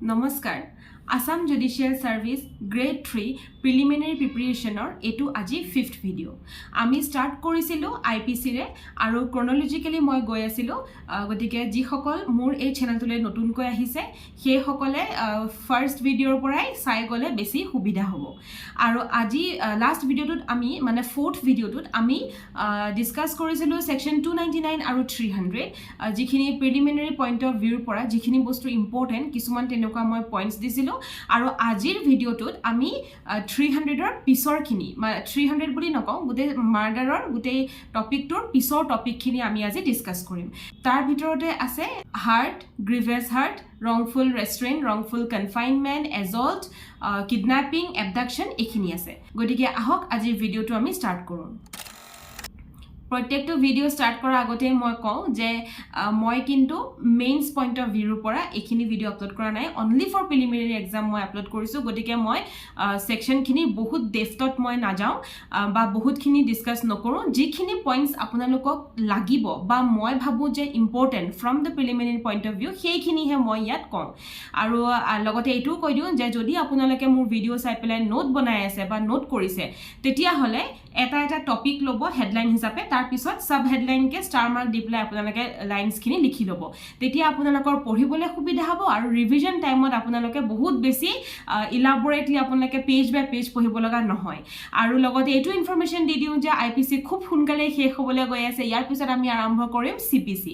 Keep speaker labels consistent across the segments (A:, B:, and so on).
A: নমস্কাৰ। Assam judicial service grade 3 preliminary প্ৰিপেৰেশ্যনৰ এইটো আজি ফিফ্থ ভিডিঅ'। আমি ষ্টাৰ্ট কৰিছিলোঁ আই পি চিৰে আৰু ক্ৰনলজিকেলি মই গৈ আছিলোঁ। গতিকে যিসকল মোৰ এই চেনেলটোলৈ নতুনকৈ আহিছে, সেইসকলে ফাৰ্ষ্ট ভিডিঅ'ৰ পৰাই চাই গ'লে বেছি সুবিধা হ'ব। আৰু আজি লাষ্ট ভিডিঅ'টোত আমি, মানে ফ'ৰ্থ ভিডিঅ'টোত আমি ডিছকাছ কৰিছিলোঁ ছেকশ্যন 299 আৰু 300, যিখিনি প্ৰিলিমিনেৰী পইণ্ট অফ ভিউৰ পৰা যিখিনি বস্তু ইম্পৰ্টেণ্ট, কিছুমান তেনেকুৱা মই পইণ্টছ দিছিলোঁ। আৰু আজিৰ ভিডিঅ'টোত আমি 300ৰ পিছৰখিনি, 300 বুলি নকওঁ, গোটেই মাৰ্ডাৰৰ গোটেই টপিকটোৰ পিছৰ টপিকখিনি আমি আজি ডিছকাছ কৰিম। তাৰ ভিতৰতে আছে hurt, grievous hurt, wrongful restraint, wrongful confinement, assault, kidnapping, abduction, এইখিনি আছে। গতিকে আহক, আজিৰ ভিডিঅ'টো আমি ষ্টাৰ্ট কৰোঁ। প্ৰত্যেকটো ভিডিঅ' ষ্টাৰ্ট কৰাৰ আগতেই মই কওঁ যে মই কিন্তু মেইনছ পইণ্ট অফ ভিউৰ পৰা এইখিনি ভিডিঅ' আপলোড কৰা নাই। অনলি ফৰ প্ৰিলিমিনেৰী এক্সাম মই আপলোড কৰিছোঁ। গতিকে মই ছেকশ্যনখিনি বহুত ডেফ্টত মই নাযাওঁ বা বহুতখিনি ডিছকাছ নকৰোঁ। যিখিনি পইণ্টছ আপোনালোকক লাগিব বা মই ভাবোঁ যে important from the preliminary point of view, সেইখিনিহে মই ইয়াত কওঁ। আৰু লগতে এইটোও কৈ দিওঁ যে যদি আপোনালোকে মোৰ ভিডিঅ' চাই পেলাই নোট বনাই আছে বা নোট কৰিছে, তেতিয়াহ'লে এটা এটা টপিক ল'ব হেডলাইন হিচাপে, তাৰপিছত ছাব হেডলাইনকৈ ষ্টাৰ মাৰ্ক দি পেলাই আপোনালোকে লাইনছখিনি লিখি ল'ব। তেতিয়া আপোনালোকৰ পঢ়িবলৈ সুবিধা হ'ব আৰু ৰিভিজন টাইমত আপোনালোকে বহুত বেছি ইলাবৰেটলি আপোনালোকে পেজ বাই পেজ পঢ়িব লগা নহয়। আৰু লগতে এইটো ইনফৰমেশ্যন দি দিওঁ যে আই পি চি খুব সোনকালে শেষ হ'বলৈ গৈ আছে। ইয়াৰ পিছত আমি আৰম্ভ কৰিম চি পি চি।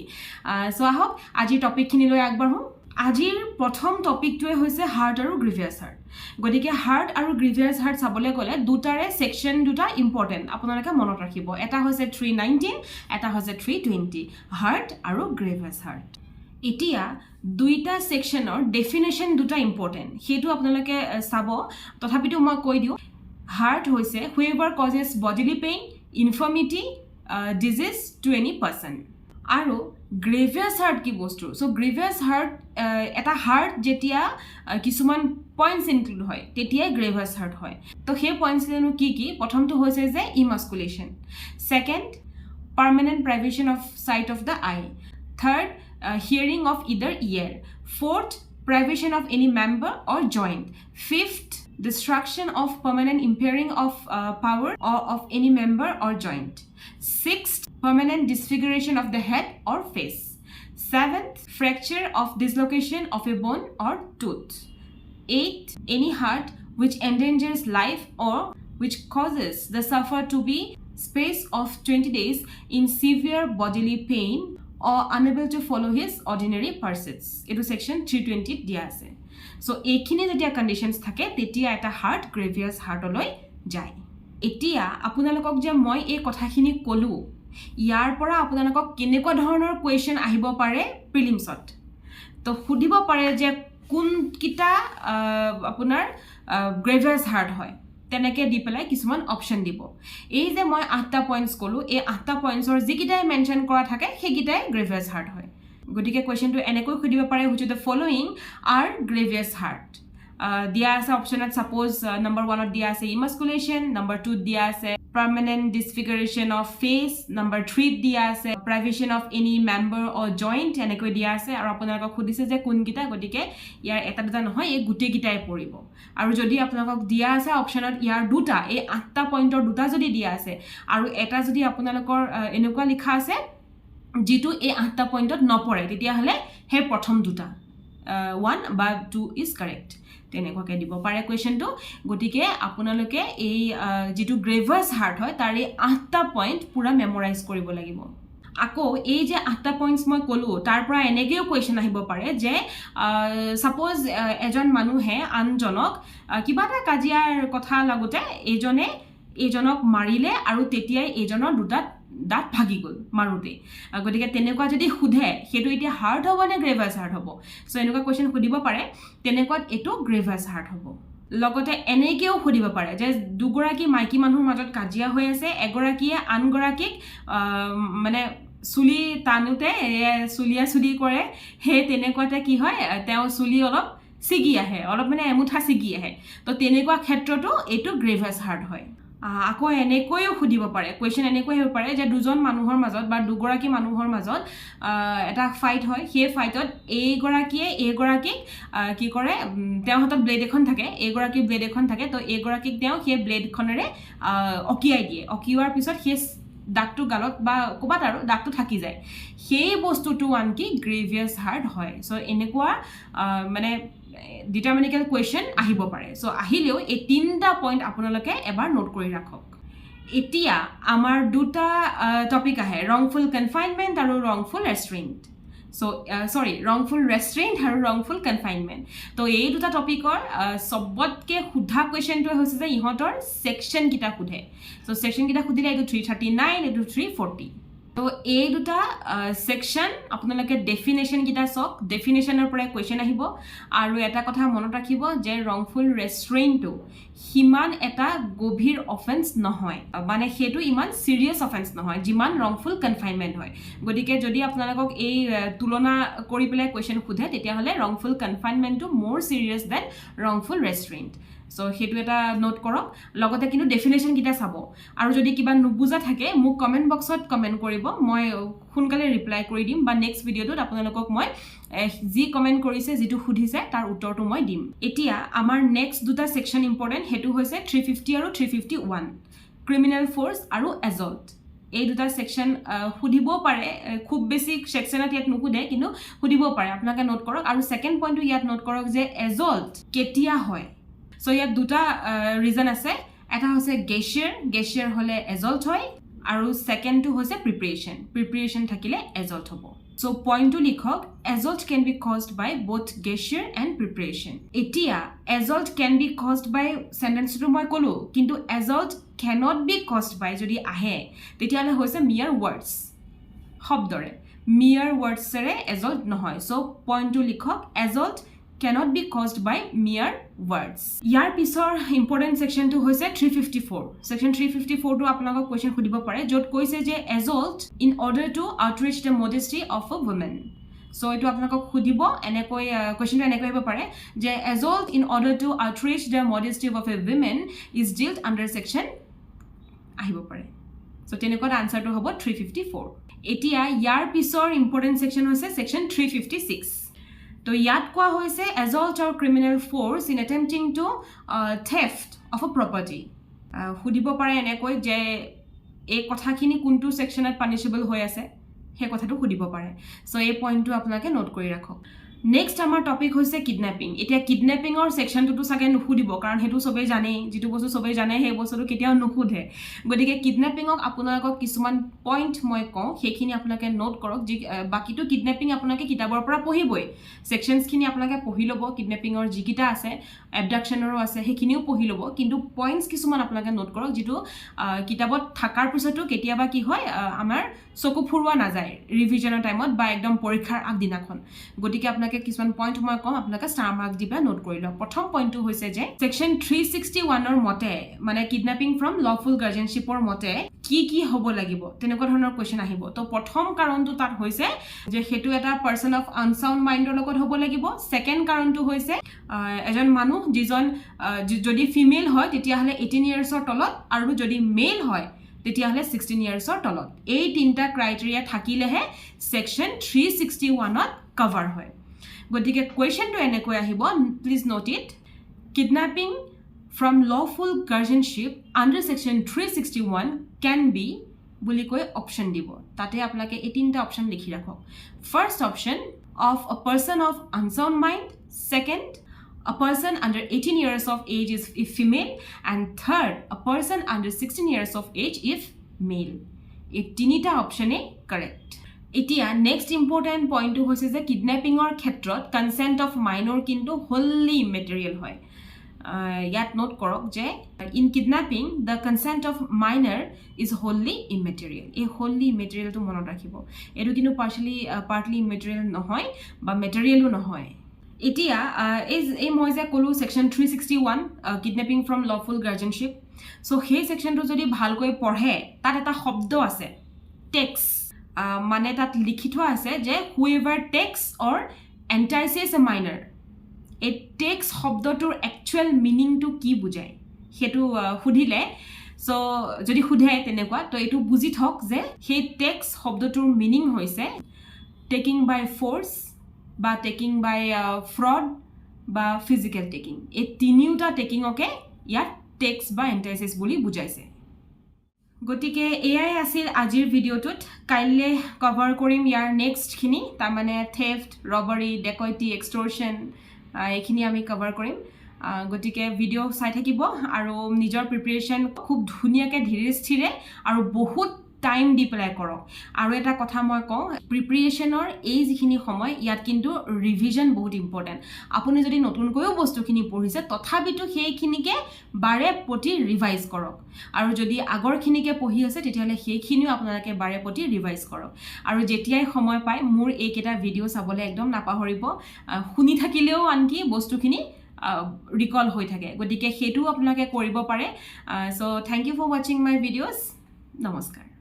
A: চ' আহক, আজিৰ টপিকখিনি লৈ আগবাঢ়োঁ। আজিৰ প্ৰথম টপিকটোৱে হৈছে হাৰ্ট আৰু গ্ৰিভিয়াছ হাৰ্ট। গতিকে হাৰ্ট আৰু গ্ৰিভিয়াছ হাৰ্ট চাবলৈ গ'লে দুটাৰে ছেকশ্যন দুটা ইম্পৰ্টেণ্ট, আপোনালোকে মনত ৰাখিব। এটা হৈছে 319, এটা হৈছে 320, হাৰ্ট আৰু গ্ৰেভিয়াছ হাৰ্ট। এতিয়া দুইটা ছেকশ্যনৰ ডেফিনেশ্যন দুটা ইম্পৰ্টেণ্ট, সেইটো আপোনালোকে চাব। তথাপিতো মই কৈ দিওঁ, হাৰ্ট হৈছে whoever causes bodily pain, infirmity, disease to any person। আৰু গ্ৰেভিয়াছ হাৰ্ট কি বস্তু? চ' গ্ৰেভিয়াছ হাৰ্ট, এটা হাৰ্ট যেতিয়া কিছুমান পইণ্টছ ইনক্লুড হয়, তেতিয়াই গ্ৰেভিয়াছ হাৰ্ট হয়। তো সেই পইণ্টছকেইটানো কি কি? প্ৰথমটো হৈছে যে emasculation, second, permanent privation of sight of the eye, third, hearing of either ear, fourth, privation of any member or joint, fifth, destruction of permanent impairing of power or of any member or joint, sixth, permanent disfiguration of the head or face, seventh, fracture of dislocation of a bone or tooth, eighth, any hurt which endangers life or which causes the sufferer to be space of 20 days in severe bodily pain or unable to follow his ordinary pursuits। এইটো section 320ত দিয়া আছে। চ' এইখিনি যেতিয়া conditions থাকে, তেতিয়া এটা heart গ্ৰেভিয়াছ হাৰ্টলৈ যায়। এতিয়া আপোনালোকক যে মই এই কথাখিনি ক'লোঁ, ইয়াৰ পৰা আপোনালোকক কেনেকুৱা ধৰণৰ কুৱেশ্যন আহিব পাৰে প্ৰিলিমছত? তো সুধিব পাৰে যে কোনকেইটা আপোনাৰ গ্ৰেভিয়াছ হাৰ্ট হয়, তেনেকৈ দি পেলাই কিছুমান অপশ্যন দিব। এই যে মই আঠটা পইণ্টছ ক'লোঁ, এই আঠটা পইণ্টছৰ যিকেইটাই মেনশ্যন কৰা থাকে, সেইকেইটাই গ্ৰেভিয়াছ হাৰ্ট হয়। গতিকে কুৱেশ্যনটো এনেকৈ সুধিব পাৰে, "Which the following are grievous hurt?" দিয়া আছে অপশ্যনত, ছাপ'জ নম্বৰ ওৱানত দিয়া আছে ইমাস্কুলেশ্যন, নম্বৰ টুত দিয়া আছে পাৰ্মানেণ্ট ডিছফিগাৰেশ্যন অফ ফেচ, নম্বৰ থ্ৰীত দিয়া আছে privation of any member or joint, এনেকৈ দিয়া আছে আৰু আপোনালোকক সুধিছে যে কোনকেইটা। গতিকে ইয়াৰ এটা দুটা নহয়, এই গোটেইকেইটাই পৰিব। আৰু যদি আপোনালোকক দিয়া আছে অপশ্যনত ইয়াৰ দুটা, এই আঠটা পইণ্টৰ দুটা যদি দিয়া আছে আৰু এটা যদি আপোনালোকৰ এনেকুৱা লিখা আছে যিটো এই আঠটা পইণ্টত নপৰে, তেতিয়াহ'লে সেই প্ৰথম দুটা, ওৱান বা টু is correct, তেনেকুৱাকৈ দিব পাৰে কুৱেশ্যনটো। গতিকে আপোনালোকে এই যিটো গ্ৰেভাছ হাৰ্ট হয়, তাৰ এই আঠটা পইণ্ট পূৰা মেমৰাইজ কৰিব লাগিব। আকৌ এই যে আঠটা পইণ্টছ মই ক'লোঁ, তাৰ পৰা এনেকৈও কুৱেশ্যন আহিব পাৰে যে ছাপ'জ এজন মানুহে আনজনক কিবা এটা কাজিয়াৰ কথা লাগোতে এইজনে এইজনক মাৰিলে আৰু তেতিয়াই এইজনৰ দুটা দাঁত ভাগি গ'ল মাৰোঁতেই। গতিকে তেনেকুৱা যদি সোধে, সেইটো এতিয়া হাৰ্ট হ'ব নে গ্ৰেভাছ হাৰ্ট হ'ব? চ' এনেকুৱা কুৱেশ্যন সুধিব পাৰে। তেনেকুৱাত এইটো গ্ৰেভাছ হাৰ্ট হ'ব। লগতে এনেকৈও সুধিব পাৰে যে দুগৰাকী মাইকী মানুহৰ মাজত কাজিয়া হৈ আছে, এগৰাকীয়ে আনগৰাকীক মানে চুলি টানোতে চুলিয়া চুলি কৰে, সেই তেনেকুৱাতে কি হয়, তেওঁ চুলি অলপ ছিগি আহে, অলপ মানে এমুঠা ছিগি আহে। তো তেনেকুৱা ক্ষেত্ৰতো এইটো গ্ৰেভাছ হাৰ্ট হয়। আকৌ এনেকৈও সুধিব পাৰে, কুৱেশ্যন এনেকৈ আহিব পাৰে যে দুজন মানুহৰ মাজত বা দুগৰাকী মানুহৰ মাজত এটা ফাইট হয়। সেই ফাইটত এইগৰাকীয়ে এইগৰাকীক কি কৰে, তেওঁৰ হাতত ব্লেড এখন থাকে, এইগৰাকীৰ ব্লেড এখন থাকে। তো এইগৰাকীক তেওঁ সেই ব্লেডখনেৰে অকিয়াই দিয়ে। অকিওৱাৰ পিছত সেই দাগটো গালত বা ক'ৰবাত আৰু দাগটো থাকি যায়। সেই বস্তুটো আনকি গ্ৰেভিয়াছ হাৰ্ট হয়। চ' এনেকুৱা মানে ডিটাৰমিনিকেল কুৱেশ্যন আহিব পাৰে। চ' আহিলেও এই তিনিটা পইণ্ট আপোনালোকে এবাৰ নোট কৰি ৰাখক। এতিয়া আমাৰ দুটা টপিক আহে, ৰংফুল কনফাইনমেণ্ট আৰু wrongful restraint, so sorry, wrongful restraint আৰু ৰংফুল কনফাইনমেণ্ট। তো এই দুটা টপিকৰ চবতকৈ সোধা কুৱেশ্যনটোৱে হৈছে যে ইহঁতৰ ছেকশ্যনকেইটা সোধে। চ' ছেকশ্যনকেইটা সুধিলে এইটো 339, এইটো 340। তো এই দুটা ছেকশ্যন আপোনালোকে ডেফিনেশ্যনকেইটা চাওক, ডেফিনেশ্যনৰ পৰাই কুৱেশ্যন আহিব। আৰু এটা কথা মনত ৰাখিব যে ৰংফুল ৰেষ্ট্ৰেইনটো সিমান এটা গভীৰ অফেন্স নহয়, মানে সেইটো ইমান ছিৰিয়াছ অফেন্স নহয় যিমান ৰংফুল কনফাইনমেণ্ট হয়। গতিকে যদি আপোনালোকক এই তুলনা কৰি পেলাই কুৱেশ্যন সোধে, তেতিয়াহ'লে wrongful কনফাইনমেণ্টটো more serious than wrongful restraint. So সেইটো এটা নোট কৰক। লগতে কিন্তু ডেফিনেশ্যনকেইটা চাব আৰু যদি কিবা নুবুজা থাকে, মোক কমেণ্ট বক্সত কমেণ্ট কৰিব, মই সোনকালে ৰিপ্লাই কৰি দিম বা নেক্সট ভিডিঅ'টোত আপোনালোকক মই যি কমেণ্ট কৰিছে, যিটো সুধিছে, তাৰ উত্তৰটো মই দিম। এতিয়া আমাৰ নেক্সট দুটা ছেকশ্যন ইম্পৰ্টেণ্ট, সেইটো হৈছে 350 আৰু 351, ক্ৰিমিনেল ফ'ৰ্চ আৰু এজল্ট। এই দুটা ছেকশ্যন সুধিবও পাৰে। খুব বেছি ছেকশ্যনত ইয়াত নুসুধে, কিন্তু সুধিবও পাৰে। আপোনালোকে নোট কৰক। আৰু ছেকেণ্ড পইণ্টটো ইয়াত নোট কৰক যে এজল্ট কেতিয়া হয়। চ' ইয়াত দুটা ৰিজন আছে। এটা হৈছে গেছিয়াৰ, গেছিয়াৰ হ'লে এজল্ট হয় আৰু ছেকেণ্ডটো হৈছে প্ৰিপেৰেশ্যন, প্ৰিপেৰেশ্যন থাকিলে এজল্ট হ'ব। চ' পইণ্টটো লিখক, assault can be caused by both gesture and preparation. এতিয়া assault can be caused by চেণ্টেন্সটো মই ক'লোঁ, কিন্তু এজল্ট কেনট বি কজড বাই যদি আহে, তেতিয়াহ'লে হৈছে মিয়াৰ ৱৰ্ডছ, শব্দৰে, মিয়াৰ ৱৰ্ডছেৰে এজল্ট নহয়। চ' পইণ্টটো লিখক, এজল্ট কেনট বি কজড বাই মিয়াৰ ৱৰ্ডছ। ইয়াৰ পিছৰ ইম্পৰ্টেণ্ট ছেকশ্যনটো হৈছে 354। ছেকশ্যন 354টো আপোনালোকক কুৱেশ্যন সুধিব পাৰে, য'ত কৈছে যে assault in order to outrage the modesty of a woman. So এইটো আপোনালোকক সুধিব এনেকৈ, কুৱেশ্যনটো এনেকৈ আহিব পাৰে যে assault in order to outrage the modesty of a woman is dealt under section আহিব পাৰে। চ' তেনেকুৱাত আনচাৰটো হ'ব 354। এতিয়া ইয়াৰ পিছৰ ইম্পৰ্টেণ্ট ছেকশ্যন হৈছে ছেকশ্যন 356। তো ইয়াত কোৱা হৈছে assault or criminal force in attempting to theft of a property. সুধিব পাৰে এনেকৈ যে এই কথাখিনি কোনটো ছেকশ্যনত পানিছেবল হৈ আছে, সেই কথাটো সুধিব পাৰে। চ' এই পইণ্টটো আপোনালোকে নোট কৰি ৰাখক। নেক্সট আমাৰ টপিক হৈছে কিডনেপিং। এতিয়া কিডনেপিঙৰ ছেকশ্যনটোতো চাগে নুসুধিব, কাৰণ সেইটো চবেই জানেই। যিটো বস্তু চবেই জানে, সেই বস্তুটো কেতিয়াও নুসুধে। গতিকে কিডনেপিঙক আপোনালোকক কিছুমান পইণ্ট মই কওঁ, সেইখিনি আপোনালোকে নোট কৰক। যি বাকীটো কিডনেপিং আপোনালোকে কিতাপৰ পৰা পঢ়িবই, ছেকশ্যনছখিনি আপোনালোকে পঢ়ি ল'ব। কিডনেপিঙৰ যিকেইটা আছে, এবডাকশ্যনৰো আছে, সেইখিনিও পঢ়ি ল'ব। কিন্তু পইণ্টছ কিছুমান আপোনালোকে নোট কৰক, যিটো কিতাপত থকাৰ পিছতো কেতিয়াবা কি হয়, আমাৰ চকু ফুৰোৱা নাযায় ৰিভিজনৰ টাইমত বা একদম পৰীক্ষাৰ আগদিনাখন। গতিকে আপোনালোকে কিছুমান পইণ্ট মই ক'ম, আপোনালোকে ষ্টাৰ মাৰ্ক দি পেলাই নোট কৰি লওক। প্ৰথম পইণ্টটো হৈছে যে ছেকশ্যন 361ৰ মতে, মানে কিডনেপিং ফ্ৰম লফুল গাৰ্জেনশ্বিপৰ মতে কি কি হ'ব লাগিব, তেনেকুৱা ধৰণৰ কুৱেশ্যন আহিব। তো প্ৰথম কাৰণটো তাত হৈছে যে সেইটো এটা পাৰ্চন অফ আনচাউণ্ড মাইণ্ডৰ লগত হ'ব লাগিব। ছেকেণ্ড কাৰণটো হৈছে এজন মানুহ যিজন যদি ফিমেল হয়, তেতিয়াহ'লে 18 ইয়েৰ্ছৰ তলত আৰু যদি মেল হয়, তেতিয়াহ'লে 16 ইয়েৰ্ছৰ তলত। এই তিনিটা ক্ৰাইটেৰিয়া থাকিলেহে ছেকশ্যন 361ত কভাৰ হয়। গতিকে কুৱেশ্যনটো এনেকৈ আহিব, please note it, kidnapping from lawful guardianship under section 361 can be বুলি কৈ অপশ্যন দিব। তাতে আপোনালোকে এই তিনিটা অপশ্যন লিখি ৰাখক। First option, of a person of unsound mind, second, a person under 18 years of age is if female, and third, a person under 16 years of age if male. এই তিনিটা অপশ্যনেই কাৰেক্ট। এতিয়া নেক্সট ইম্পৰ্টেণ্ট পইণ্টটো হৈছে যে কিডনেপিঙৰ ক্ষেত্ৰত consent of minor কিন্তু হল্লি ইমেটেৰিয়েল হয়। ইয়াত নোট কৰক যে in kidnapping, the consent of minor is wholly immaterial. এই হল্লি ইমেটেৰিয়েলটো মনত ৰাখিব। এইটো কিন্তু পাৰ্টলি ইমেটেৰিয়েল নহয় বা মেটেৰিয়েলো নহয়। এতিয়া এই মই যে ক'লোঁ section 361, kidnapping from lawful guardianship, so সেই ছেকশ্যনটো যদি ভালকৈ পঢ়ে, তাত এটা শব্দ আছে টেক্স। মানে তাত লিখি থোৱা আছে যে whoever takes or entices a minor। এই টেক্স শব্দটোৰ একচুৱেল মিনিংটো কি বুজায়, সেইটো সুধিলে চ' যদি সোধে তেনেকুৱা, তো এইটো বুজি থওক যে সেই টেক্স শব্দটোৰ মিনিং হৈছে টেকিং বাই ফ'ৰ্চ বা টেকিং বাই ফ্ৰড বা ফিজিকেল টেকিং। এই তিনিওটা টেকিঙকে ইয়াত টেক্স বা এণ্টাইচিছ বুলি বুজাইছে। গতিকে এয়াই আছিল আজিৰ ভিডিঅ'টোত। কাইলৈ কভাৰ কৰিম ইয়াৰ নেক্সটখিনি, তাৰমানে থেফ্ট, ৰবাৰী, ডেকইটি, এক্সটৰ্শ্যন, এইখিনি আমি কভাৰ কৰিম। গতিকে ভিডিঅ' চাই থাকিব আৰু নিজৰ প্ৰিপেৰেশ্যন খুব ধুনীয়াকৈ, ধীৰে স্থিৰে আৰু বহুত টাইম দি পেলাই কৰক। আৰু এটা কথা মই কওঁ, প্ৰিপেৰেশ্যনৰ এই যিখিনি সময়, ইয়াত কিন্তু ৰিভিজন বহুত ইম্পৰ্টেণ্ট। আপুনি যদি নতুনকৈও বস্তুখিনি পঢ়িছে, তথাপিতো সেইখিনিকে বাৰে প্ৰতি ৰিভাইজ কৰক আৰু যদি আগৰখিনিকে পঢ়ি আছে, তেতিয়াহ'লে সেইখিনিও আপোনালোকে বাৰে প্ৰতি ৰিভাইজ কৰক। আৰু যেতিয়াই সময় পায়, মোৰ এইকেইটা ভিডিঅ' চাবলৈ একদম নাপাহৰিব। শুনি থাকিলেও আনকি বস্তুখিনি ৰিকল হৈ থাকে, গতিকে সেইটোও আপোনালোকে কৰিব পাৰে। So thank you for watching my videos. নমস্কাৰ।